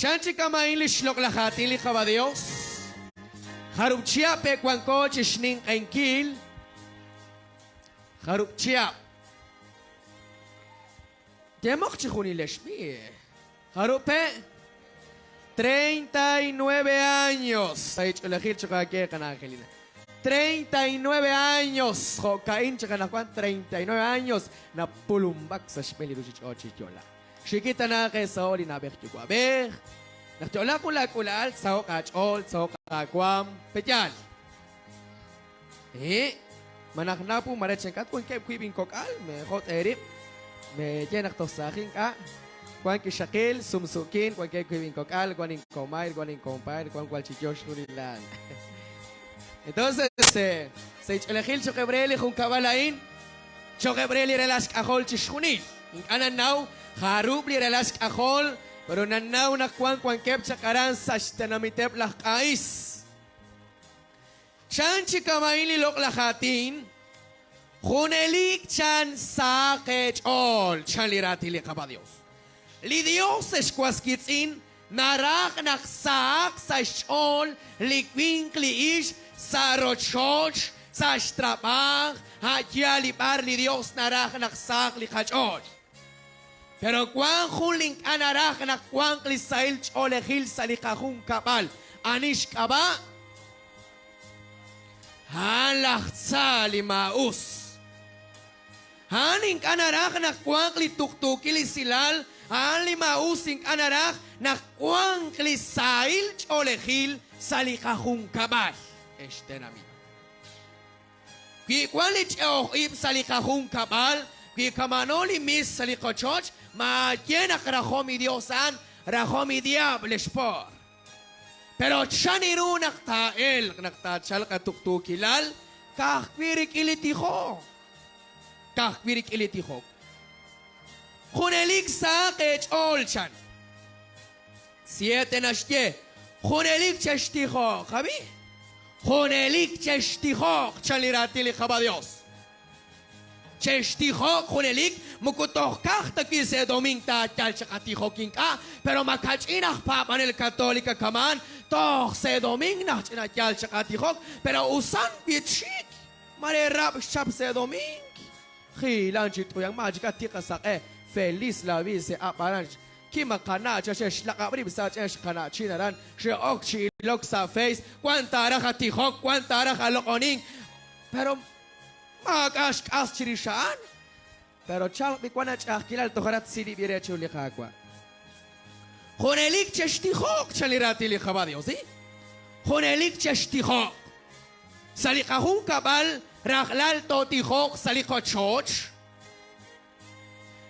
Chan chi kama'in li xloq'laj aatin li Qaba Dios, Jarub' chihab' pe wanko chi xninq'ehinkil? Jarub' chihab'? Yemoq chi junilex b'i'. Jarub' pe? 39 años. Sa' ch'oolejil choq' aawe, qana' Angelina. 39 años. Jo'ka'in chaq anaqwan 39 años napulumb'ak sa' xb'een li ruuchich'och' chi yo'laak. Xik'i tana qe saho' li na'b'ej yuwa'b'ej. Naq tyo'laaq jun laak'uula'al, tsaho'q aach'ool, tsaho'q aawaam. Pe'yaal? He', ma naq napu mare chenk'at wankeb' wiib' inkok'al, meejot' eerib', meeye naq toj saajin k'a'. Wank ixaqil, sumsu'kin, wankeb' wiib' inkok'al, wan inkomayr, wan inkompaayr, wan wal chi yo xjunilal. Entonces, sa' ich'oolejil choq' re li junkab'al a'in, Choq' re li ralal xk'ajol chixjunil. Ink'a' nannaw jarub' li ralal xk'ajol, pero nannaw naq wank wankeb' chaq aran sa' xtenamiteb' laj q'a'is. Chan chi kama'in li loq'laj aatin, Junelik chan sahaq eech'ool, chan li raatin li Qaawa' Dios. Li Dios, ex was wiitz'in, naraj naq sahaq sa' xch'ool li winq li ixq sa' rochoch, sa' xtrab'aaj, a' yaal li b'ar li Dios naraj naq sahaq li qach'ool. Pero wank jun li ink'a' naraj naq wanq li sahil ch'oolejil sa' li qajunkab'al. Ani xk'ab'a'? A'an laj tza li maa'us. A'an ink'a' naraj naq wanq li tuqtuukil usilal, a'an li maa'us ink'a' naraj naq wanq li sahil ch'oolejil sa' li qajunkab'al, ex tenamit. Wi wan li ch'e'oj ib' sa' li qajunkab'al, wi kama'ano li mis sa' li qochoch, maaye naq rajom li Dios a'an, rajom li diablo, ex po'r. Pero chan ru naq taa'elq naq taachalq atuqtuukilal? Ka'ajwi' rik'in li tijok. Ka'ajwi' rik'in li tijok. Junelik sahaq eech'ool, chan. Siete naxye, Junelik chextijoq, ab'i? Junelik chextijoq, chan li raatin li Qaawa' Dios. Chextijoq junelik, moko toj ka'aj ta wi' sa' doming taayal chaq atijok ink'a', pero makach'in aj paab'anel Katolika kama'an, toj sa' doming naq ch'ina yal chaq atijok, pero usan wi' txik, mare rab' xchap sa' doming. Jiilan chi t'uyank, maachik atiq saq'e, feliz la vida se ab'aran. Kim qana' cha xe'xlaq'ab' rib' sa' ch'en xqana'chin aran, xe'ok chi ilok sa' Face, wan taaraj atijok, wan taaraj aloq'onink, pero Maak'a' xk'as chirix a'an, pero chalq b'i wan ach'a'ajkilal toj arat silib'i re chiru li Qaawa'. Junelik chextijoq, chan li raatin li Jehova Dios, i? Junelik chextijoq. Sa' li qajunkab'al rajlal tootijoq sa' li qochoch.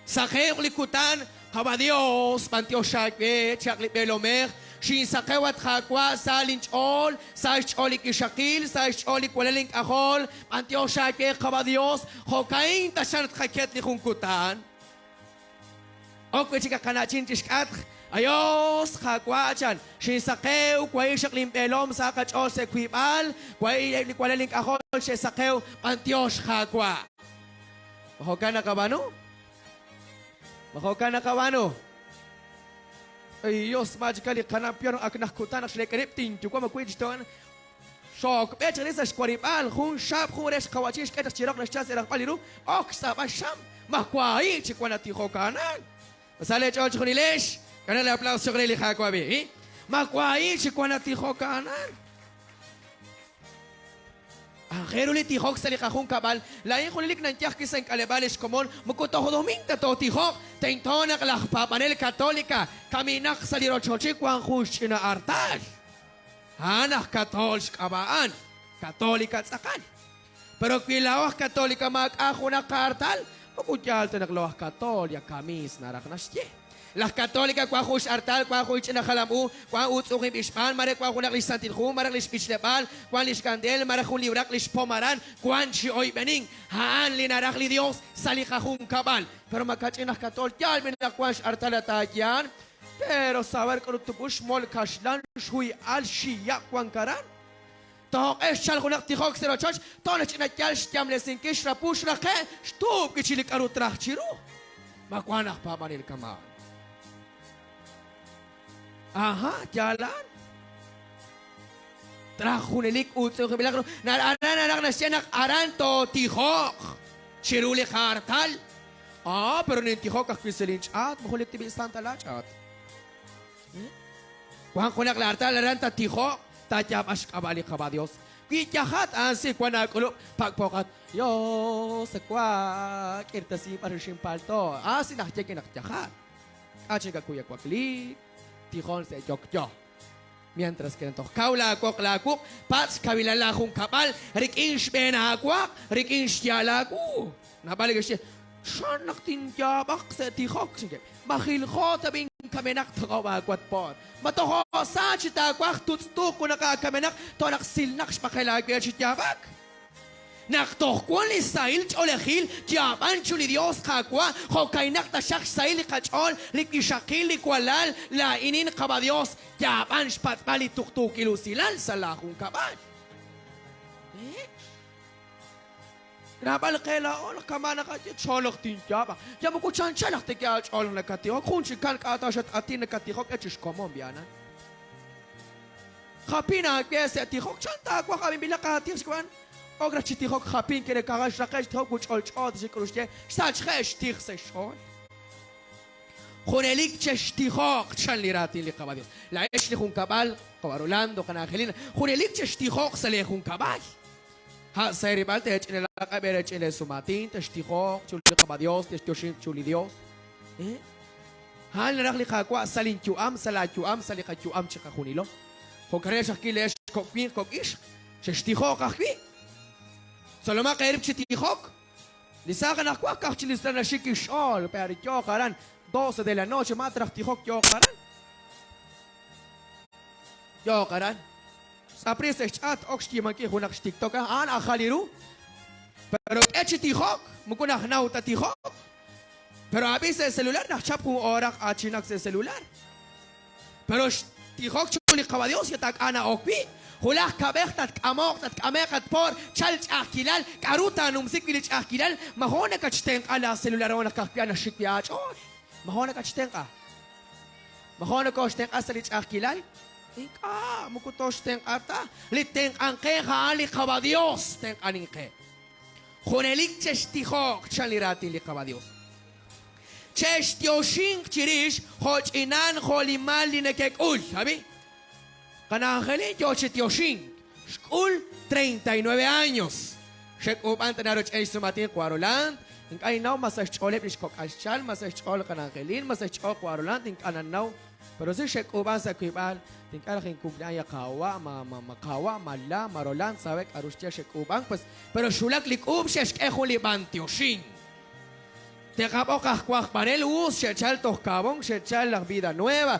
Saqewq li kutan, Qaawa' Dios, b'antiox aawe, chaq li b'eelomej, xinsaqew at Qaawa' sa' linch'ool, sa' xch'ool li wixaqil, sa' xch'ool li walal ink'ajol, b'antiox aawe, Qaawa' Dios, jo'ka'in taxaq naq tqaket li jun kutan. Ok wi' chik a qana'chin chi xk'atq, Ayos, Qaawa', chan, xinsaqew, wahi' xaq linb'eelom sa' qach'ool sa' wiib'al, wahi' eb' li walal ink'ajol xe'saqew, b'antiox, Qaawa'. Ma jo'kan naqab'aanu? Ma jo'kan naqab'aanu? Ay Dios, maachika li qanab' piano ak naq kutan naq xreek'a rib' tinyuwa' ma wi' chi to'an xokb'e chaq rib' sa' xwarib'aal jun xaab' jun re xqawa'chin xk'e chaq chi roq naxchal sa' rajb'al li ru ok xtz'ab'al xam ma wahi' chi wan atijok a'anan. Ma sa leech'ool chejunilex? K'anal li aplauso cho'q re li Qaawa' b'i'. Ma wahi' chi wan atijok a'anan. Aajel ru li tijok sa' li qajunkab'al. Laa'in junelik nanyaj wi' sa' ink'aleb'aal ex komon, moko toj doming ta tootijoq, tento naq laj paab'anel Katolika kaminaq sa' li rochochil wank jun xch'ina artal. A'an aj Katool xk'ab'a' a'an, Katolika tz'aqal. Pero wi laa'o aj Katolika maak'a' junaq qa'artal, moko yaal ta naq laa'o aj Katolia, kamiis naraj naxye. Laj Katolika wank jun x'artal, wank jun ch'ina jalam u, wank uutz'u'ujinb'il xb'aan, mare wank junaq li xsantil hu, malaj li xb'ichleb'aal, wank li xkandeel, malaj jun libraq li xpom aran, wank chi oyb'enink. A'an li naraj li Dios sa' li qajunkab'al. Pero makach'in aj Katol, yaal b'i naq wank x'artal at aayan, pero saber k'aru tub'u xmol kaxlan, xhuy'al, xiyab' wank aran. Toq'e xchalk junaq tijok sa' rochoch, toon ch'ina yal xyamlesinkil xrapu xraqe' xtuub' wi' chi li k'aru traj chiru. Ma wank aj paab'anel kama'an? Aha, yaal a'an. Traj junelik uutz'u'ujinb'ilaq ru. Aran naraj naxye naq aran tootijoq chiru li qaartal. Ah, pero nintijok ajwi' sa' linch'aat, ma junelik tib'i santa laach'aat. Wank junaq laartal aran tattijoq, taayaab'a xk'ab'a' li Qaba' Dios. Wi yajat a'an si wank aak'ulub', pak'pooqat, Dios, wa, k'irtasi b'ar xinpalto. Ah, si najye naq yajat. K'a' chik akuy awakliik, tijon sa' yokyo. Mientras que toj kaw laawoq laawuq', patz' xkawilal laajunkab'al rik'in xb'een aawaq', rik'in xyaal aawu. Naab'al neke'xye, Chan naq tinyaab'aq sa' tijok? chankeb'. Ma jiljo tab'i' inkamenaq toq'ob' aawat po'r? Ma toj sa chi taawaj tutz'tuuq junaq aakamenaq toj naq silnaq xb'aqel aawe chi yaab'ak? Naq toj wan li sahil ch'oolejil yaab'an chiru li Dios Qaawa', jo'kainaq taxaq xsahil li qach'ool, li wixaqil, li walal, laa'inin Qaba' Dios, yaab'an xpatz'b'al li tuqtuukil usilal sa' laa junkab'al. Naab'al qe laa'o naq kama' naqaye, Chol naq tinyaab'aq. Ya moko chanchan naq teke aach'ool naq nakattijok, jun chikan k'a' ta xat-atin nakattijok e chi xkomon b'i'anan. Japin aawe sa' tijok, chan taawaj ab'inb'ilaq aatij xk'ub'an. Ok raj chi tijok japin kere ka'aj xraqe' xtijok ut ch'olch'o ta xik'ul xye, xsachje' xtij sa' xch'ool. Junelik chextijoq, chan li raatin li Qaba' Dios. Laa'ex li junkab'al, Qawa' Rolando, Qana' Angelina, junelik chextijoq sa' lee junkab'al. Ha' sa' eerib'al teech'inelaq'eb' eerech'in lee sumaatin, textijoq chiru li Qaba' Dios, texyoxinq chiru li Dios. A'an naraj li Qaawa' sa' lin yu'am, sa' laa yu'am, sa' li qayu'am chiqajunilo. Jo'kan re xajkil leex kok' winq kok' ixq, chextijoq ajwi'. Tzolomaq eerib' chi tijok. Li saaj anaqwan ka'aj chi li sa naxik xch'ool, pero yooq aran 12 de la noche ma traj tijok yooq aran. Yooq aran. Tz'apri sa' xch'aat ok xyiib'ankil junaq xTikTok, a'an ajal li ru. Pero k'e chi tijok, moko najnaw ta tijok. Pero ab'i sa' celular naq chap jun oraq achinak sa' celular. Pero xtijok chiru li Qaba' Dios yataak'a na'ok wi'. Hulaj kab'ej tatk'amoq, tatk'ame'q at po'r, chal ch'a'ajkilal, k'a'ru taanumsi wi' li ch'a'ajkilal, majo nakatxtenq'a laa celular naq ka'ajwi' naxik wi' aach'ool. Majo nakatxtenq'a. Majo nokoxtenq'a sa' li ch'a'ajkilal. Ink'a', moko tooxtenq'a ta. Li tenq'anqe a'an li Qaba' Dios tenq'aninqe. Junelik chextijoq, chan li raatin li Qaba' Dios. Chexyoxinq chirix jo' ch'inan jo' li mal li nekek'ul. Ab'i? Qana' Angelin yoo chi tyoxink. Xk'ul 39 años. Xe'k'uub'an tana roch'en xsumatin Qawa' Roland. Ink'a' ninnaw ma sa' xch'ooleb' lix kok'al xchal, ma sa' xch'ool Qana' Angelin, ma sa' xch'ool Qawa' Roland, ink'a' nannaw. Pero si xe'k'uub'an sa' wiib'al, ink'a' raj incumpleaños Qawa', ma, ma, ma Qawa', ma la, ma Roland, sabe k'a'ru xye xe'k'uub'an, pues, pero xwulak li k'uub' xe'xk'e jun li b'antioxink. Te'qab'oq aj wajb'anel us xe'chal toj Kaabong, xe'chal laj Vida Nueva.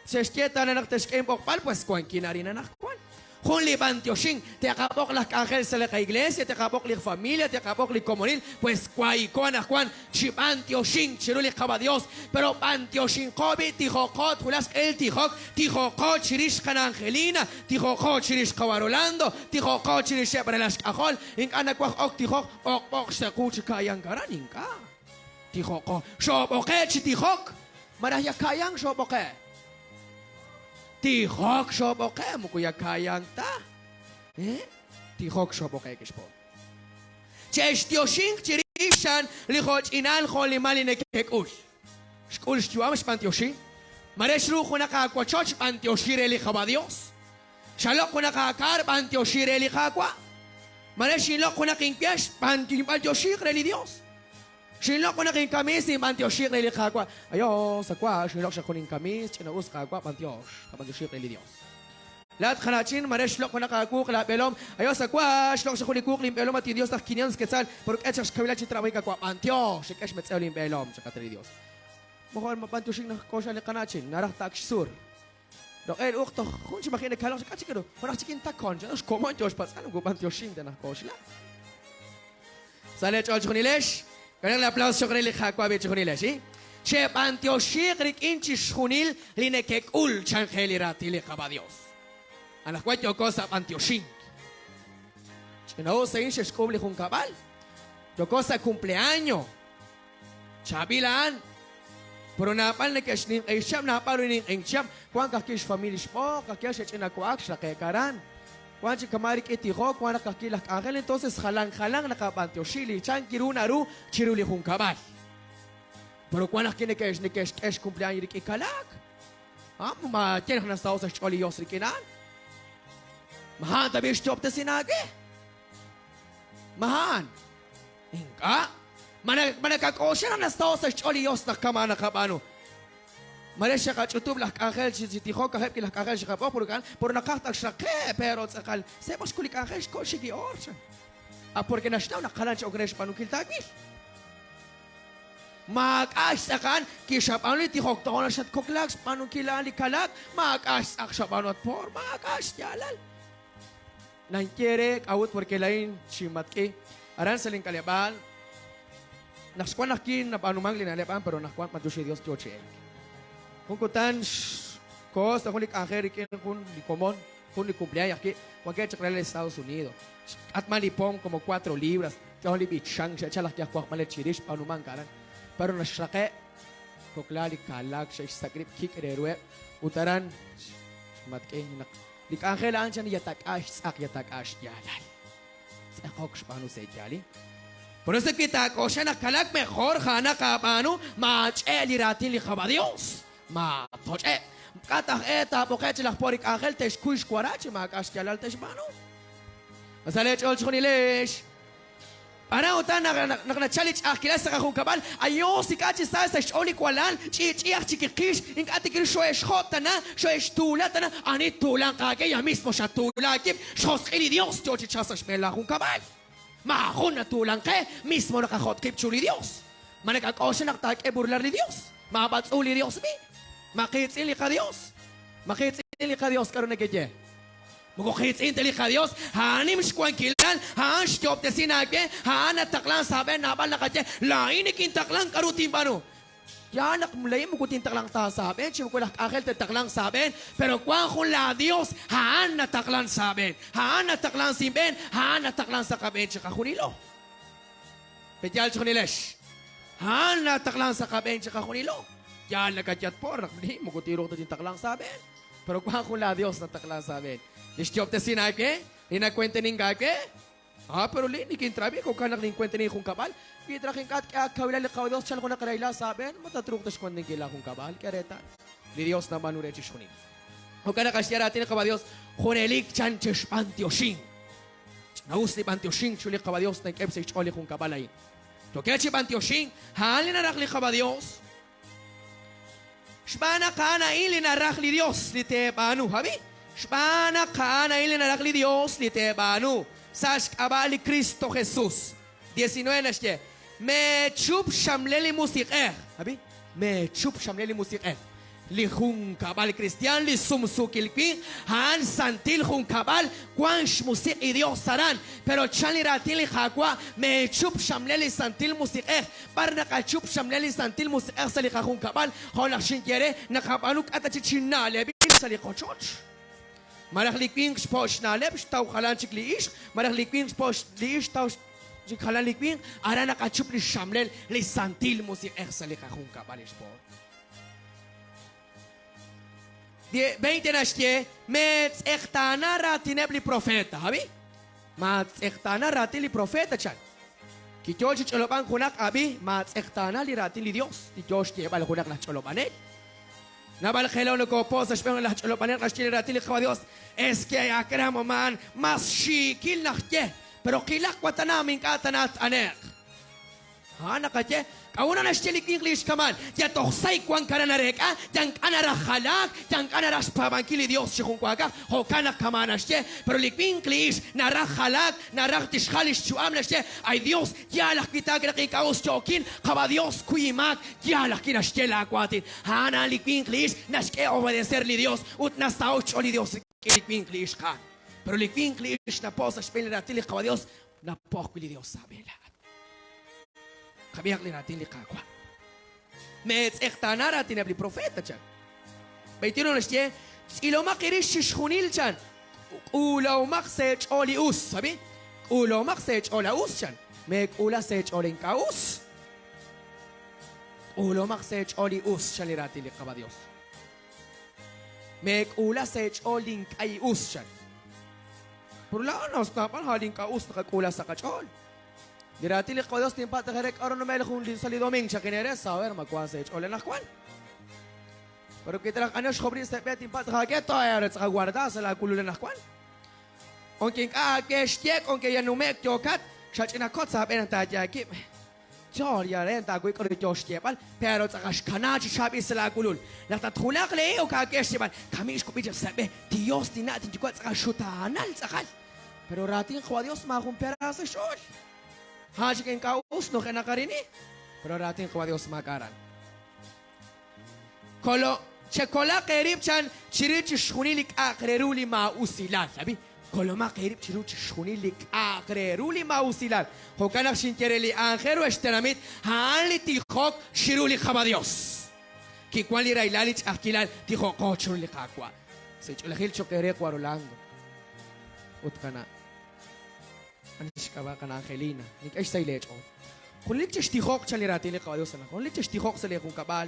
Xe'xye tana naq te'xk'e inb'oqb'al, pues wankin arin anaqwan. Jun li b'antioxink, te'qab'oq laj k'anjel sa' li qa'iglesia, te'qab'oq li familia, te'qab'oq li komonil, pues wayko anaqwan chi b'antioxink chiru li Qaba' Dios. Pero b'antioxinqo b'i' tijoqo, twulaq xq'ehil tijok, tijoqo chirix qana Angelina, tijoqo chirix qawa' Rolando, tijoqo chirixeb' ralal xk'ajol. Ink'a' nawaj ok tijok, b'oqb'oq xse'qu chi ka'yank aran, ink'a'. Tijoqo. Xoob'oqe' chi tijok, malaj ya ka'yank xoob'oqe'. Tijok xoob'oqe', moko ya ka'yank ta. Tijok xoob'oqe' kixpo. Che'xtioxinq chirix xan li jo'ch'inal jo'limal li neke'k'ul. Xk'ul xyu'am xb'antioxi. Mare xru junaq aawochoch b'antioxi re li Jehova Dios. Xaloq' junaq aakaar b'antioxi re li Qaawa'. Mare xinloq' junaq inwex b'antioxiiq re li Dios. Xinloq' junaq inkamiis inb'antioxiiq re li Qaawa'. Ayo, sawa, xinloq' xaq jun inkamiis, ch'ina-us Qaawa', b'antiox, qab'antioxiiq re li Dios. Laa'at qana'chin, mare xloq' junaq aawuuq laab'eelom. Ayo, sawa, xloq' xaq jun li wuuq linb'eelom, at inDios laj 500 quetzal, pero k'e chaq xkawilal chi trabajik Qaawa', b'antiox, xek'e xmetz'ew linb'eelom, chaqat re li Dios. Mojo'al ma b'antioxink naq k'oxla li qana'chin, naraj ta ak xsur. Roq'el uq toj jun chi maji' nakaloq k'a' chik ru junaq chik intakon chan xkomon yo xpatz'al moko b'antioxink ta naq k'oxla. Sa' lee ch'ool chixjunilex, k'ehaq li aplauso cho'q re li Qaawa' b'i' chixjunilex, i. Che'b'antioxiiq rik'in chixjunil li nekek'ul chan qe li raatin li Qaba' Dios. Anaqwan yooko sa' b'antioxink. Ch'ina'us a'in xe'xk'uub' li junkab'al. Yooko sa' cumpleaño. Chaab'il a'an. Pero naab'al neke'xninq'ehi xchihab', naab'al ru ninq'ehink chihab', wank ajwi' xfamiil xb'oq, ajwi' xe'ch'ina wa'ak xraqe'k aran. Wank chik kama' rik'in tijok, wank naq ajwi' laj k'anjel, entonces jalan jalan naqab'antioxi li chan ru naru chiru li junkab'al. Pero wank ajwi' neke'x neke'xk'e xcumpleaños rik'in kalaak. Ah, ma ye naq nasaho' sa' xch'ool li Dios rik'in a'an. Ma a'an tab'i' xyo'ob'tesin aawe? Ma a'an? Ink'a'. Ma ma nakak'oxla naq nasaho' sa' xch'ool li Dios naq kama' naqab'aanu? Mare xe'qach'utub' laj k'anjel chi tijok, ka'ajeb' laj k'anjel xe'qab'oq, porque a'an, pero naqaj taq xraqe', pero tz'aqal seeb' xkul li k'anjel xko' xik li oor, chan. Ah, porque naxnaw naq jalan chi ok re xb'aanunkil taawil. Maak'a' xtz'aq a'an, kixab'aanu li tijok tojo' naq xatkoklaak xb'aanunkil a'an li kalaak, maak'a' xtz'aq xab'aanu at poor, maak'a' xyaalal. Ninye eere k'a'ut porque laa'in xinmatk'i aran sa' link'aleb'aal naq xwank ajwi' nab'aanumank li na'leb' a'an pero anaqwan b'antiox li Dios yoo chi elk. Jun kutan xkoho sa' jun li k'anjel rik'in jun li komon, jun li cumpleaños ajwi', wankeb' chaq ralal Estados Unidos. Xk'atman li pom como cuatro libras, k'ajo' li b'ichank xe'chal aj yajwajb'aleb' chirix xb'aanumank aran. Pero naxraqe' kokla li kalaak xe'xsak' rib' kik' re ruheb' ut aran xmatk'i naq Li k'anjel a'an chan yatak'a' xtz'aq yatak'a' xyaalal. Tz'aqok xb'aanu sa' eeyaalil. Por eso wi taak'oxla naq kalak mejor ja'anaq aab'aanu, maach'e' li raatin li Jehova Dios. Maatoch'e'. K'a' taj e taab'oqe' chi laj po ri k'anjel te'xkuy xwara chi maak'a' xyaalal te'xb'aanu. Ma sa' leech'ool chejunilex. Aran utan naq naq nachal li ch'a'ajkilal sa' qajunkab'al, Ayos, ink'a' chi sa sa' xch'ool li walal, ch'i'ch'i' aj chik kiqix, ink'a' tik ru xohe'xjo' tana, xohe'xtuula tana, ani ttuulanq aawe, ya mismo xatuula aawib', xjosq'il li Dios yo chi chalk sa' xb'een laajunkab'al. Maajun natuulank qe, mismo naqajot' qib' chiru li Dios. Ma nakak'oxla naq taak'e burlar li Dios? Maab'atz'u li Dios b'i'. Ma qiitz'in li qaDios? Ma qiitz'in li qaDios k'aru nekeye? Moko qiitz'in ta li qaDios, a'an nim xwankilal, a'an xyo'ob'tesin aawe, a'an nataqlank sa' aab'een naab'al naqaye, Laa'in nikintaqlank, k'aru tinb'aanu? Yaal naq laa'in moko tintaqlanq ta sa' aab'een, chi moko laj k'anjel te'taqlanq sa' aab'een, pero wank jun laaDios, a'an nataqlank sa' aab'een, a'an nataqlank sa' inb'een, a'an nataqlank sa' qab'een chiqajunilo. Pe'yaal chejunilex? A'an nataqlank sa' qab'een chiqajunilo. Yaal nakayat por naq li moko tinruuq ta chintaqlanq sa' aab'een. Pero wank jun laa Dios nataqlank sa' aab'een. Li xyo'ob'tesin aawe, li nakuentenink aawe. Ah, pero li nikintrabi, jo'kan naq ninkuentenin junkab'al. Wi traj ink'a' tk'e aakawilal li Qawa Dios chalq junaq rahilal sa' aab'een, ma tatruuq ta xkuentinkil laajunkab'al? K'e reetal. Li Dios nab'aanu re chixjunil. Jo'kan naq xye raatin li Qawa Dios, junelik chan chexb'antioxink. Ch'ina'us li b'antioxink chiru li Qawa Dios nank'eb' sa' xch'ool li junkab'al a'in. Yookeb' chi b'antioxink, a'an li naraj li Qawa Dios. Xb'aan naq a'an a'in li naraj li Dios li teeb'aanu. Ab'i, xb'aan naq a'an a'in li naraj li Dios li teeb'aanu sa' xk'ab'a' li Kristo Jesus. 19 naxye, Meechup xxamlel li Musiq'ej. Ab'i, meechup xxamlel li Musiq'ej. Li junkab'al kristiaan, li sumsuukil winq, a'an santil junkab'al, wan xmusiq' li Dios aran. Pero chan li raatin li Qaawa', meechup xxamlel li Santil Musiq'ej. B'ar naqachup xxamlel li Santil Musiq'ej sa' li qajunkab'al? Jo' naq xinye re, naqab'aanu k'a' ta chik chi na'leb'il sa' li qochoch. Malaj li winq xpo' xna'leb' xtaw jalan chik li ixq, malaj li winq xpo' li ixq xtaw chik jalan li winq, aran naqachup li xxamlel li Santil Musiq'ej sa' li qajunkab'al, ex po. 20 naxye, Meetz'eqtaana raatineb' li profeta. Ab'i? Maatz'eqtaana raatin li profeta, chan. Kiyo chi ch'olob'ank junaq, ab'i, maatz'eqtaana li raatin li Dios, li yo xyeeb'al junaq laj ch'olob'anel. Naab'al qe laa'o nokopo' sa' xb'een laj ch'olob'anel naxye li raatin li Qaawa' Dios, Es que akram maan mas xiikil naxye, pero qilaq wa tana ma ink'a' tana t'ane'q. A'an naqaye, K'a'ut naq naxye li winq li ixkamal, Yal toj say wank aran nareek'a, yal ink'a' naraj jalaak, yal ink'a' naraj xpaab'ankil li Dios chi junwaakaj, jo'kan naq kama' naxye. Pero li winq li ixq naraj jalaak, naraj tixjal li xyu'am, naxye, Ay Dios, yaal ajwi' taak naq ink'a' us yookin, Qaawa' Dios, kuy inmaak, yaal ajwi' naxye laawaatin. A'an a'an li winq li ixq naxk'e obedecer li Dios ut nasaho' xch'ool li Dios rik'in li winq li ixq a'an. Pero li winq li ixq napo' sa' xb'een li raatin li Qaawa' Dios, Napo' ajwi' li Dios sa' aab'een laa'at. Qab'ihaq li raatin li Qaawa'. Meetz'eqtaana raatineb' li profeta, chan. 21 naxye, Tz'ilomaq eerix chixjunil, chan. K'uulahomaq sa' eech'ool li us. Ab'i, k'uulahomaq sa' eech'ool a us, chan. Meek'uula sa' eech'ool ink'a' us. K'uulomaq sa' eech'ool li us, chan li raatin li Qaawa' Dios. Meek'uula sa' eech'ool li ink'a' us, chan. Pero laa'o naab'al ha' li ink'a' us naqak'uula sa' qach'ool. Li raatin li Qaawa' Dios tinpatz' eere k'a'ru numel jun li sa' li doming chaqin eere, saber ma wank sa' eech'ool anaqwan. Pero wi taraj ani xjob rib' sa' b'e tinpatz' aawe todavía tz'aqal sa' laakulul anaqwan. Aunque ink'a' aawe xye, aunque ya nume'k yookat, xach'ina kotz aab'een naq taaye aakib'. Yoor ya re taawil k'aru yoo xyeeb'al, pero tz'aqal xkana chi chaab'il sa' laakulul. Naq tatjulaq lehi ok aawe xyeeb'al, kamik xkub'i chaq sa' b'e, Dios tinna' tinyuwa' tz'aqal xutaanal tz'aqal. Pero raatin Qaawa' Dios maajun pera sa' xch'ool. A'an chik ink'a' us nujenaq arini, pero raatin Qaawa' Dios maak'a' aran. Kolo, chekolaq eerib' chan chiru chixjunil li k'a'aq re ru li maa'usilal. Ab'i, kolomaq eerib' chiru chixjunil li k'a'aq re ru li maa'usilal. Jo'kan naq xinye re li anjel re xtenamit, a'an li tijok chiru li Qaawa' Dios. Kiwan li rahilal, li ch'a'ajkilal, tijoqo chiru li Qaawa'. Sa' ch'oolejil cho'q eere Qwa Rolando ut qana' ani xk'ab'a' qana' Angelina, nink'e xsahil eech'ool. Junelik chextijoq chan li raatin li Qaawa' Dios anaqwan. Junelik chextijoq sa' lee junkab'al,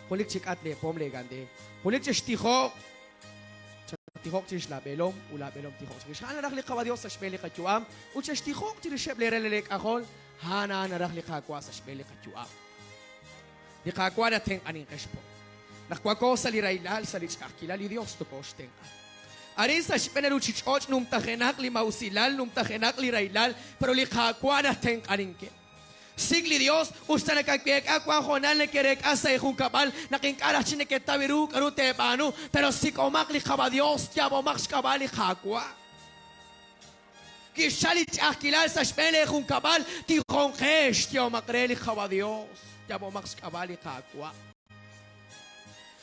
junelik chek'at lee pom lee kandeel. Junelik chextijoq, chatijoq chirix laa b'eelom ut laa b'eelom tijoq chirix. A'an naraj li Qaawa' Dios sa' xb'een li qayu'am ut chextijoq chirixeb' lee ralal eek'ajol. A'an a'an naraj li Qaawa' sa' xb'een li qayu'am. Li Qaawa' natenq'aninqex po. Naq wanko sa' li rahilal, sa' li ch'a'ajkilal, li Dios tokooxtenq'a. Arin sa' xb'een li ruchich'och' numtajenaq li maa'usilal, numtajenaq li rahilal, pero li Qaawa' natenq'aninke. Sik' li Dios, us ta nakaweek'a wank hoonal nekereek'a sa' eejunkab'al naq ink'a' raj chik neketaw ru k'a'ru teeb'aanu, pero sik'omaq li Qaawa' Dios, yaab'omaq xk'ab'a' li Qaawa'. Kixchal li ch'a'ajkilal sa' xb'een leejunkab'al, tijonqex, yehomaq re li Qaawa' Dios, yaab'omaq xk'ab'a' li Qaawa'.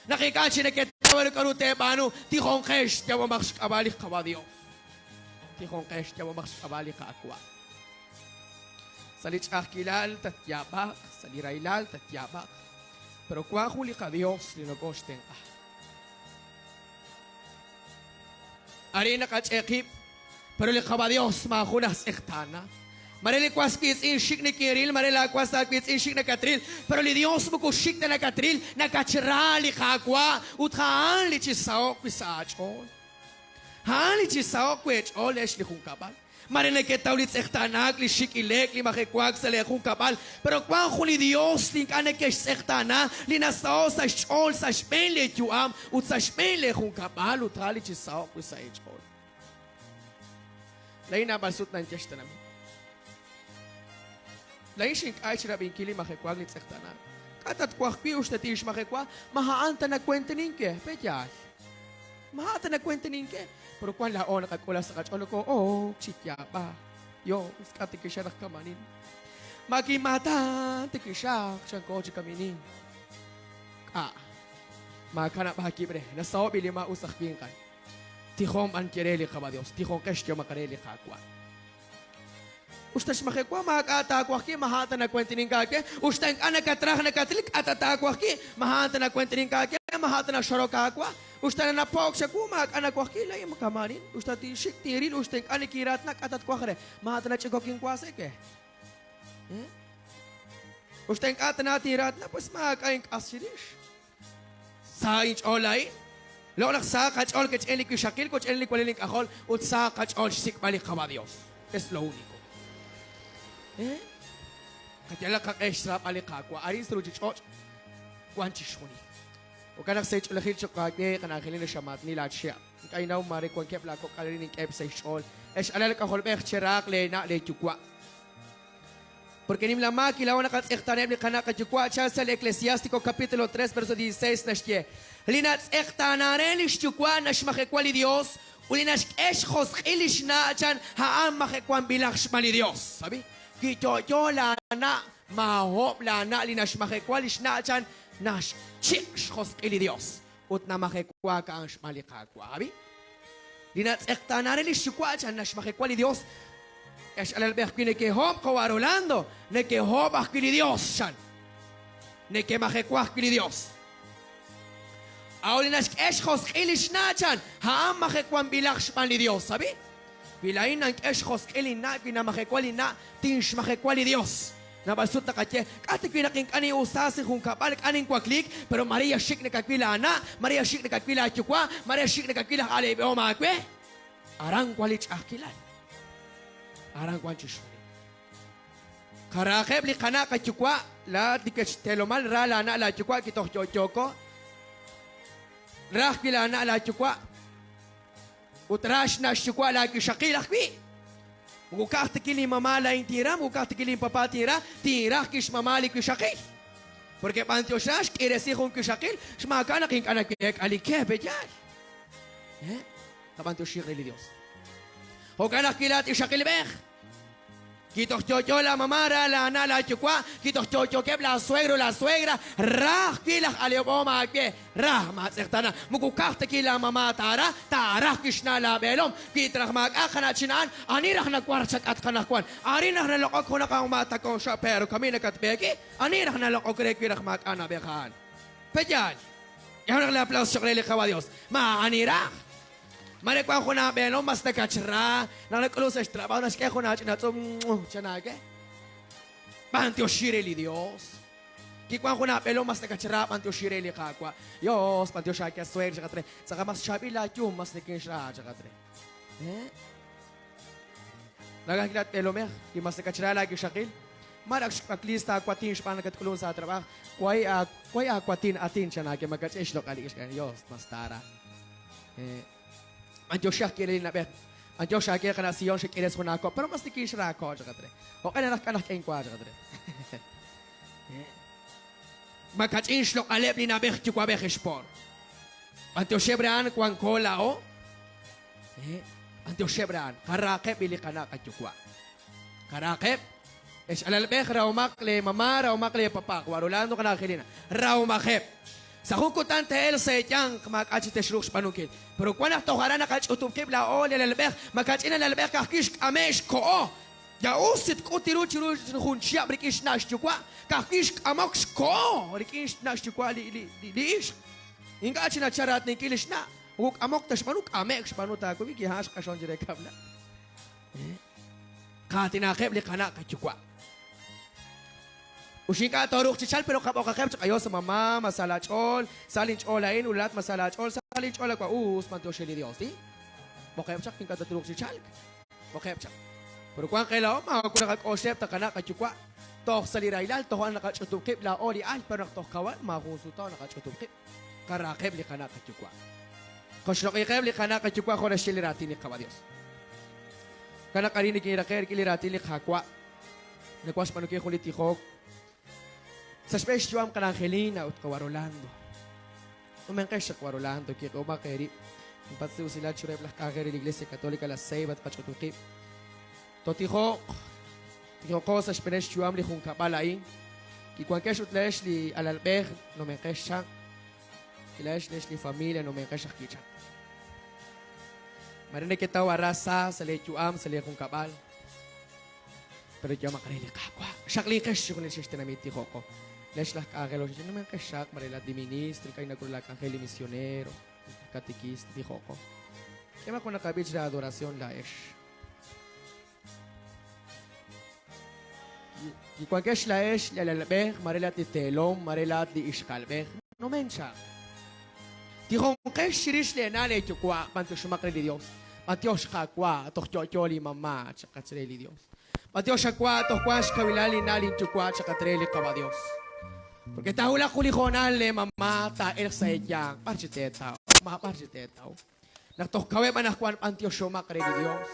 Naq ink'a' chik neketaw ru k'a'ru teeb'aanu, tijonqex, yaab'omaq xk'ab'a' li Qaawa' Dios. Tijonqex, yaab'omaq xk'ab'a' li Qaawa'. Sa' li ch'a'ajkilal tatyaab'aq, sa' li rahilal tatyaab'aq, pero wank jun li qaDios li nokooxtenq'a. Arin naqach'e' qib', pero li Qaawa' Dios maajun aj tz'eqtaana. Mare li was wiitz'in xik' nikinril, mare laa was aawiitz'in xik' nakatril, pero li Dios moko xik' ta nakatril, nakatxra li Qaawa' ut a'an li chisaho'q wi' sa' aach'ool. A'an li chisaho'q wi' eech'ool ex li junkab'al. Mare neketaw li tz'eqtaanaak, li xik' ile'k, li majewaak sa' lee junkab'al, pero wank jun li Dios li ink'a' nekextz'eqtaana, li nasaho' sa' xch'ool sa' xb'een lee yu'am ut sa' xb'een lee junkab'al ut a'an li chisaho'q wi' sa' eech'ool. Laa'in naab'al sut nanye xtenamit. Laa'in xink'ay chirab'inkil li majewaak, li tz'eqtaanaak. K'a' tatwaj wi' uxta tinxmajewa, ma a'an ta nakuentenink ke? Pe'yaal? Ma a'an ta nakuentenink ke? Pero wan laa'o naqak'ula sa' qach'ool nokoo'ok chi yaab'ak. Dios, k'a' tikixaq naq kamanin? Ma kimatan tikixaq chanko chi kaminin. K'a' maakanab' aawib' re, nasaho'k b'i' li maa'us aj winqal. Tijon b'an ye re li Qaawa' Dios, tijonqex yehomaq re li Qaawa'. Usta xmajewa maak'a' taawaj wi', ma a'an ta nakuentinink aawe? Usta ink'a' nakatraj nakatril, k'a' ta taawaj wi', ma a'an ta nakuentinink aawe? Ma a'an ta naxorok aawa? Usta nanapo'k chawu, maak'a' nawaj wi', laa'in kama'anin. Usta tinxik tinril, usta ink'a' nikinraatna, k'a' tatwaj re? Ma a'an ta nach'ikok inwa sa' we? Usta ink'a' tana tinraatna, pues maak'a' ink'as chirix. Sa inch'ool laa'in. Loq' naq sahaq qach'ool kech'en li wixaqil, koch'en li walal ink'ajol, ut sahaq qach'ool xsik'b'al li Qaawa' Dios. Es lo único. Eh? Qayalaq qaq'e xraab'al li Qaawa'. Arin sa' ruuchich'och' wan chixjunil. Jo'kan naq sa' ch'oolejil cho'q aawe, qana'anjelin xamaatni laachihab'. Ink'a' innaw maare wankeb' laakok'al arin ink'eheb' sa' xch'ool. Ex alal k'ajolb'ej, cherahaq leena' leeyuwa'. Porque nimla maak laa'o naqatz'eqtaaneb' li qana' qayuwa', chan sa' li Eclesiástico capítulo 3 verso 16 naxye, Li natz'eqtaana re li xyuwa' naxmajewa li Dios, ut li naxk'e xjosq'il li xna' chan a'an majewanb'ilaq xb'aan li Dios. Sabi? Wi yo'yo laana', maahob' laana' li naxmajewa li xna' chan naxchiq' xjosq'il li Dios ut namajewaak a'an xb'aan li Qaawa'. Abi? Li natz'eqtaana re li xyuwa' chan naxmajewa li Dios. Ex alalb'ej wi nekehob' qawa' Rolando, nekehob' ajwi' li Dios chan. Nekemajewa ajwi' li Dios. A'ut li naxk'e xjosq'il li xna' chan, a'an majewanb'ilaq xb'aan li Dios. Abi? Wi laa'in nank'e xjosq'il linna', wi namajewa linna', tinxmajewa li Dios. Naab'al sut naqaye, K'a' ta wi' naq ink'a' nin'usa sa' junkab'al, k'a' ninwakliik? Pero Maria xik' nakawil laana', Maria xik' nakawil laayuwa', Maria xik' nakawil laj aleeb'ehom aawe. Aran wan li ch'a'ajkilal. Aran wan chixjunil. Qarahaqeb' li qana' qayuwa', laa'at li wechteelomal ra laana' laayuwa' ki toj yo'yooko. Ra ajwi' laana' laayuwa' ut ra xna' xyuwa' laawixaqil ajwi'. Moko ka'aj ta ki linmama' laa'in tinra, moko ka'aj ta ki linpapa tinra, tinra ajwi' xmama' li wixaqil. Porque b'antiox ra xk'iresi jun wixaqil, xmaak'a' naq ink'a' naweek'a li ke, pe'yaal? Eh? Qab'antioxiq re li Dios. Jo'kan ajwi' laa'at ixaqilb'ej. Wi toj yo'yo laamama', ra laana' laayuwa', wi toj yo'yookeb' laasuegro laasuegra, ra ajwi' laj alehob'oom aawe, ra maatz'eqtaana. Moko ka'aj ta wi laamama' taara, taara ajwi' xna' laab'eelom. Wi ta raj maak'a' qana'chin a'an, ani raj nawark chak'atq anaqwan? Ani raj naloq'ok junaq awmaatakonxa' pero kami nakatb'eeki? Ani raj naloq'ok re wi raj maak'a' na'b'ej a'an? Pe'yaal? K'ehonaq li aplauso choq' re li Qaawa' Dios. Maa'ani raj. Mare wank jun aab'eelom mas nakatxra, naq nak'ulunk sa' xtrabajo naxk'e jun aach'ina tz'um chan aawe. B'antioxi re li Dios. Kiwank jun aab'eelom mas nakatxra, b'antioxi re li Qaawa'. Dios, b'antiox aawe suegr chaqat re. Tz'aqal mas chaab'il laayum, mas nikinxra chaqat re. Eh? Nagaj laat b'eelomej, li mas nakatxra laawixaqil. Mar ak xwakliis taawatin xb'aan nakatk'ulunk sa' aatrab'aaj. Way way aawatin atin chan aawe makach'in xloq'al li ixq. Dios, mas taara. B'antioxi aj k'irel li na'b'ej. B'antiox aawe qana' Sion xek'ires jun aawa', pero mas nikinxraako' chaqat re. Jo'q'e naraj k'a naj k'e inwa chaqat re. Makach'in xloq'aleb' li na'b'ej yuwa'b'ej xpo'r. B'antioxeb' re a'an wanko laa'o. B'antioxeb' re a'an. Qaraaqeb' li qana' qayuwa'. Qaraaqeb'. Ex alalb'ej rahomaq lee mama', rahomaq lee papa'. Qawa' Rolando, qana' Angelina. Rahomaqeb'. Sa' jun kutan te'elq sa' eeyanq, maak'a' chik texruuq xb'aanunkil. Pero wan naq toj aran naqach'utub' qib' laa'o li alalb'ej, makach'in alalb'ej ka'ajwi' xk'ame' xkoho. Ya us li tk'ut ru chiru jun chihab' rik'in xna' xyuwa', ka'ajwi' xk'amok xkoho rik'in xna' xyuwa' li ixq. Ink'a' chik nachal raatninkil li xna', moko k'amok ta xb'aanu, k'ame'k xb'aanu taawab'i, ki'a'an xq'axon chire kab'lal. Qaatinaqeb' li qana' qayuwa'. Ut ink'a' tooruuq chi chalk, pero qab'oqaqeb' chaq, Ayos, mamá, ma sa laach'ool, sa linch'ool a'in, ut laa'at ma sa laach'ool, sa linch'ool awa' us, b'antioxi li Dios, di? B'oqeb' chaq, ink'a' tatruuq chi chalk. B'oqeb' chaq. Pero wank qe laa'o, maawa' naqak'oxleb' ta qana' qayuwa' toj sa' li rahilal, toj a'an naqach'utub' qib' laa'o li al, pero naq toj kawan, maajun sutaw naqach'utub' qib'. Qarahaqeb' li qana' qayuwa'. Qoxloq'iqeb' li qana' qayuwa' jo' naxye li raatin li Qaawa' Dios. Jo'kan naq arin nikinraqe' rik'in li raatin li Qaawa'. Nawaj xb'aanunkil jun li tijok sa' xb'een xyu'am qana' Angelina ut qawa' Rolando. Numenqex chaq qawa' Rolando, kiq'ehomaq eerib'. Ninpatz' li usilal chiruheb' laj k'anjel re li Iglesia Católica La Ceiba tqach'utub' qib'. Tootijoq, tijoqo sa' xb'eeneb' xyu'am li junkab'al a'in. Wi wankex ut laa'ex li alalb'ej, numenqex chaq. Wi laa'ex leex li familia, numenqex ajwi' chaq. Mare neketaw ara sa sa' lee yu'am, sa' lee junkab'al. Pero yehomaq re li Qaawa', xaqlinqex chixjunil xex tenamit tijoqo. Leex laj k'anjel oxoch, numenqex xaq, mare laat li ministro, ink'a' nak'ul la k'anjel li misionero, li katekista, tijoqo. K'emaq jun naqab'ich re adoración laa'ex. Wi wankex laa'ex li alalb'ej, mare laa'at li teelom, mare laa'at li ixqa'alb'ej, numen chaq. Tijonqex chirix leena' leeyuwa', b'antioxomaq re li Dios. B'antiox Qaawa', toj yo'yo li mama', chaqat re li Dios. B'antiox Awa', toj wank xkawilal linna' linyuwa', chaqat re li Qawa' Dios. Porque taawulaq jun li hoonal leemama' taa'elq sa' eeyanq, b'ar chi teetaw, maab'ar chi teetaw. Naq toj kaweb' anaqwan b'antioxomaq re li Dios.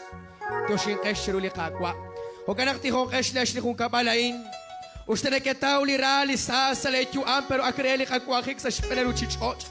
Tioxinqex chiru li Qaawa'. Jo'kan naq tijonqex leex li junkab'al a'in. Us ta neketaw li ra li sa sa' lee yu'am, pero ak re li qawanjik sa' xb'een li ruchich'och'.